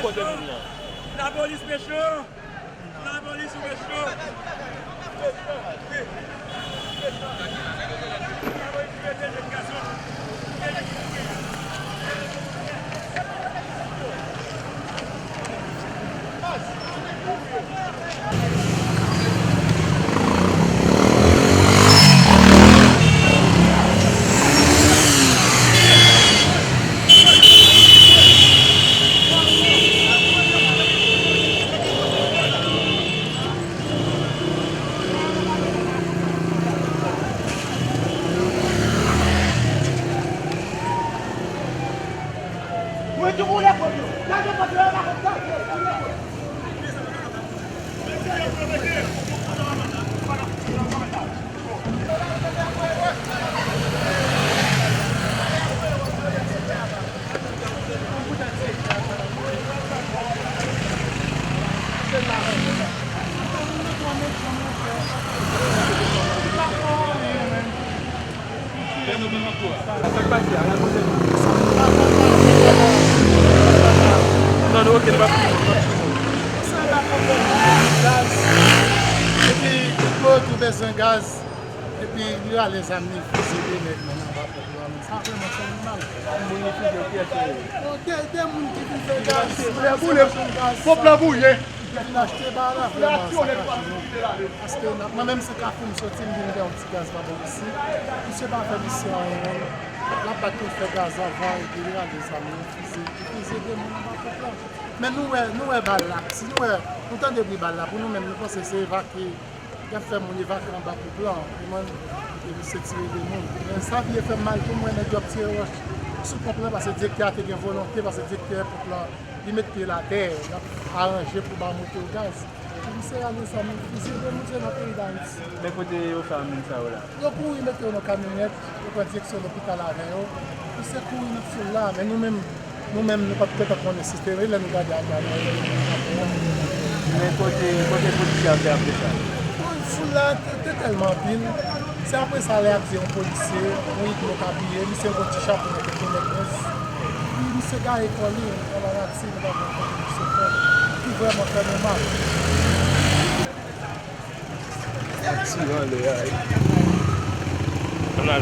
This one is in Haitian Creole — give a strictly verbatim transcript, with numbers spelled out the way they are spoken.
Kote moun nan? Lapolis mechan! Lapolis mechan! Epi, tou bezwen gaz. Epi li rale zam li fizile nèg nan anba pòt la. Sa vrèman fè nou mal. Moun ki fizile, kiyès yo ye? Yo, de, de moun ki vin fè gaz. Pòt la bouye. Pòt la bouye. Vin achte ba la, vrèman, sa fache nou. Paske mwen menm se Kafou m soti, m vin gen yon ti gaz pa bò isi. Misye pa fè misye anyen. L ap bat pou l fè gaz anvan, epi li rale zam li fizile, fizile de moun anba pòt la. Men nou wè, nou wè bal la. Si nou wè, nou tande bri bal la, pou nou menm, nou panse se evakye. Y ap fè moun evakye anba ponp lan, li mande misye tire de moun. Men sa vle fè m mal tou, m wè nèg yo ap tire wòch sou ponp lan, paske direktè a te gen volonte, paske direktè ponp lan, li met pye l atè, l ap aranje pou ba moto gaz. Epi misye rale zam li fizile de moun, se nan peyi Dayiti. Men kote yo fè moun sa yo la? Yo kouri mete yo nan kamyonèt, yo pran direksyon lopital avè yo. Misye kouri nan foul la, men nou menm, nou menm, nou pa t gentan konnen si se te lè nou gade atè a, nou wè yo nan foul la. Men kote, kote polisye a fè apre sa? Bon, foul la te, te tèlman anpil. Se apre sa, lè y ap di yon polisye, yon igno kapiye, misye yon ti chapo nan tèt li, nèg mens. Epi misye gaye kò li, anba nati, nou pa konn kote misye fè. Ki vrèman fè nou mal. Ti anlè a. Ann al.